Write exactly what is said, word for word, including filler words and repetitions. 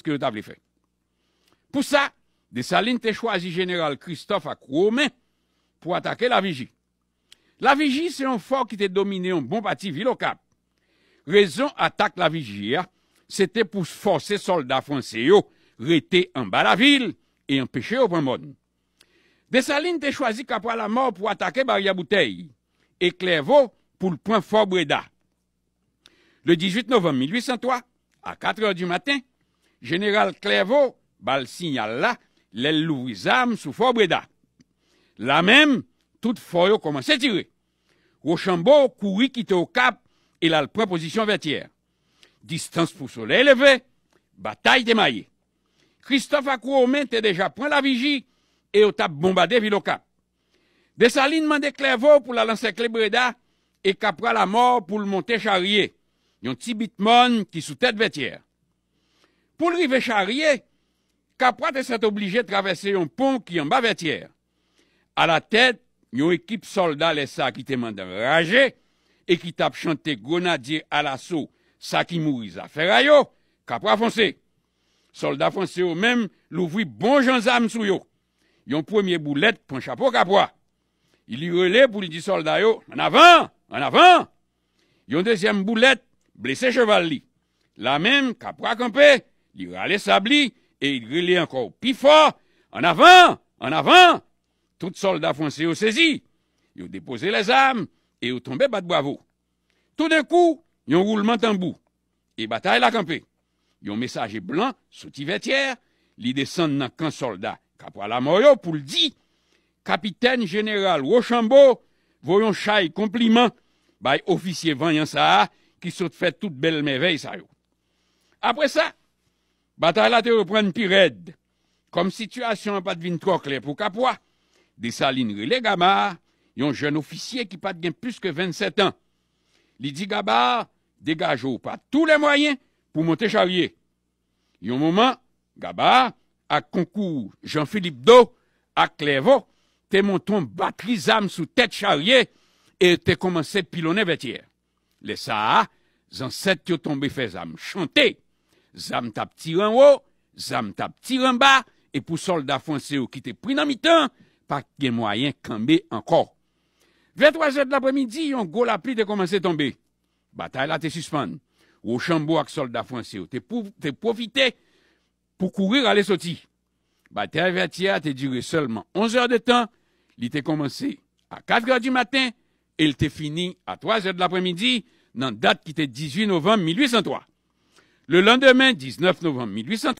ke yo ta vle fè. Pou sa, Desalin te chwazi jeneral Kristòf ak Women pou atake Laviji. Laviji se yon fò ki te domine yon bon pati vil Okap. Rezon atak Laviji a, se te pou fòse sòlda franse yo rete anba lavil e anpeche yo pran mòn. Desalin te chwazi Kapwa Lamò pou atake Baryè Boutèy e Klèvo pou l pran Fò Breda. Le dizuit novanm mil uit san twa, a katrè di maten, jeneral Klèvo ba l siyal la lè l louvri zam sou Fò Breda. La menm, tout fò yo kòmanse tire. Wochanbo kouri kite Okap e l al pran pozisyon Vètyè. Distans pou solèy leve, batay te maye. Kristòf ak Women te deja pran Laviji e yo t ap bonbade vil Okap. Desalin mande Klèvo pou l al ansèkle Breda e Kapwa Lamò pou l monte Charye, yon ti bit mòn ki sou tèt Vètyè. Pou l rive Charye, Kapwa te sètoblije travèse yon pon ki anba Vètyè. Alatèt yon ekip sòlda lè sa a ki te mande anraje e ki t ap chante Grenadye alaso, sa ki mouri zafè a yo, Kapwa fonse. Sòlda franse yo menm louvri bon jan zam sou yo. Yon premye boulèt pran chapo Kapwa. Li rele pou l di sòlda yo, "Ann avan! Ann avan!" Yon dezyèm boulèt blese cheval li. La menm, Kapwa kanpe, li rale sab li e li rele ankò pi fò, "Ann avan! Ann avan!" Tout sòlda franse yo sezi. Yo depoze lèzam e yo tonbe bat bwavo. Toudenkou, yon woulman tanbou e batay la kanpe. Yon mesaje blan soti Vètyè, li desann nan kan sòlda Kapwa Lamò yo pou l di, "Kapitèn Jeneral Wochanbo voye yon chay konpliman bay ofisye vanyan sa a ki sot fè tout bèl mèvèy sa yo." Apre sa, batay la te reprann pi rèd. Kòm sitiyasyon an pa t vin twò klè pou Kapwa, Desalin rele Gaba, yon jèn ofisye ki pa t gen plis ke vennsèt an. Li di Gaba degaje w pa tou lè mwayen pou monte Charye. Yon moman, Gaba, ak konkou Jan Filip Do ak Klèvo, te monte yon batri zam sou tèt Charye e te kòmanse pilonnen Vètyè. Lè sa a, zansèt yo tonbe fè zam chante. Zam t ap tire anwo, zam t ap tire anba, e pou sòlda franse yo ki te pri nan mitan, pa t gen mwayen kanbe ankò. Vè twazè de lapremidi, yon gwo lapli te kòmanse tonbe. Batay la te sispann. Wochanbo ak sòlda franse yo te pou, te pwofite pou kouri rale soti. Batay Vètyè a te dire sèlman onz è de tan, li te kòmanse a kat è di maten e l te fini a twazè de lapremidi, nan dat ki te dizuit novanm mil uit san twa. Le landemen, diznèf novanm mil uit san twa,